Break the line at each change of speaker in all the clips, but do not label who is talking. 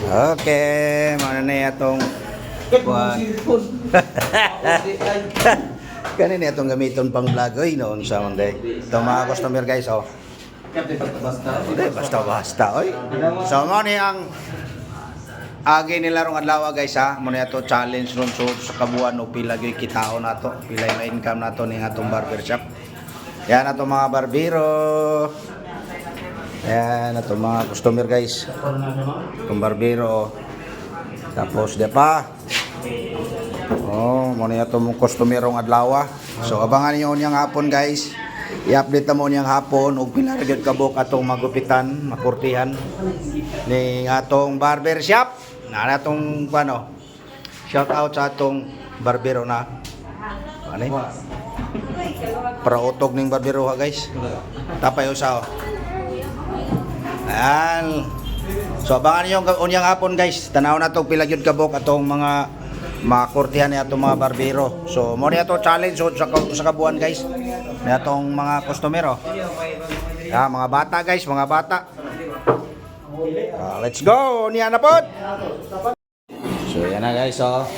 Okay, mao na atong kuan. Kanin na itong gamiton pang vlog oy noon sa Monday. Ito mga customer, guys, oh. Hindi, basta basta oy. So mao ni ang agi nila rong adlaw, guys, ha. Mo ni ato challenge ron so sa kabuan o pila gyud kitao nato, pila yung income nato ning atong barber shop. Yan ato mga barbero. Yan ato mga customer, guys. Itong barbero, oh. Tapos di pa. Oh, mo ni ato mong customer rong adlaw. So abangan niyo unyang hapon, guys. I-update na mo niyang hapon ug pila ra gyud kabuk atong magupitan, makurtihan ning atong barber shop. Na atong ano. Shout out sa atong barbero na. Ano? Para utog ning barbero ha, guys. Tapay usa, oh. Ayan. So abangan niyo unyang hapon, guys. Tanaw na to pila gyud kabuk atong mga makurtihan ni atong mga barbero. So mo ni ato challenge so, sa kabuan, guys. Ni atong mga customer, oh. Ah, mga bata, guys, mga bata. Ah, let's go. Niya na pod. So yan na, guys, oh.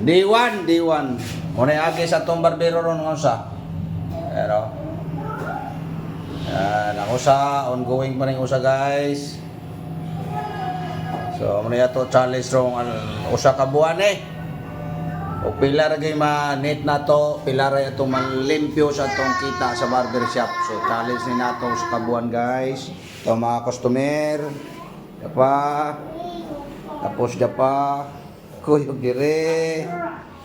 D1, D1. Mo ni agi sa atong barbero ron nga usa. Pero yan, ako sa ongoing pa rin usa, guys. So, mo na ato challenge rong usa ka buwan eh. O pila ra gyud ma-net na to, pila ra atong manlimpyo sa atong kita sa barber shop. So, challenge ni nato sa kabuan, guys. To mga customer. Pa. Tapos da pa. Kuyog dire.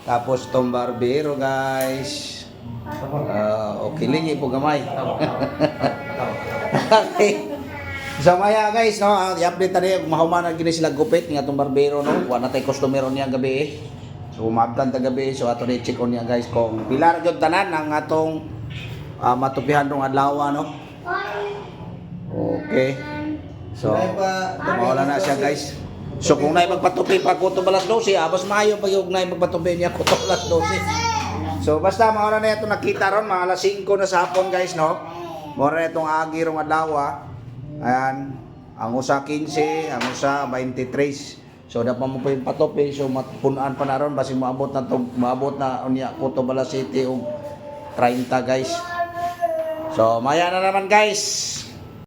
Tapos tong barbero, guys. Ah, okay lingi po gamay. Okay. So maya, guys, no, i-update na rin, mahuman na gini sila gupit nga atong barbero, no. Wa na tay customer niya gabi eh. So umabtan ta gabi, so ato ni check on niya, guys, kung pila ra gyud tanan ang atong matupihan rong adlaw, no. Okay. So mawala na siya, guys. So kung naay magpatupi pa kutob alas 12, abas maayo pag yung naay magpatupi niya kutob alas 12. So basta mao na ito nakita ron mga alas 5 na sa hapon, guys, no. Mao na itong agi rong adlaw. Ayan, ang usa 15, ang usa 23. So dapat mo pa yung patupi, so mapunan pa na ron basin maabot na to, maabot na unya kutob alas 7 og 30, guys. So maya na naman, guys.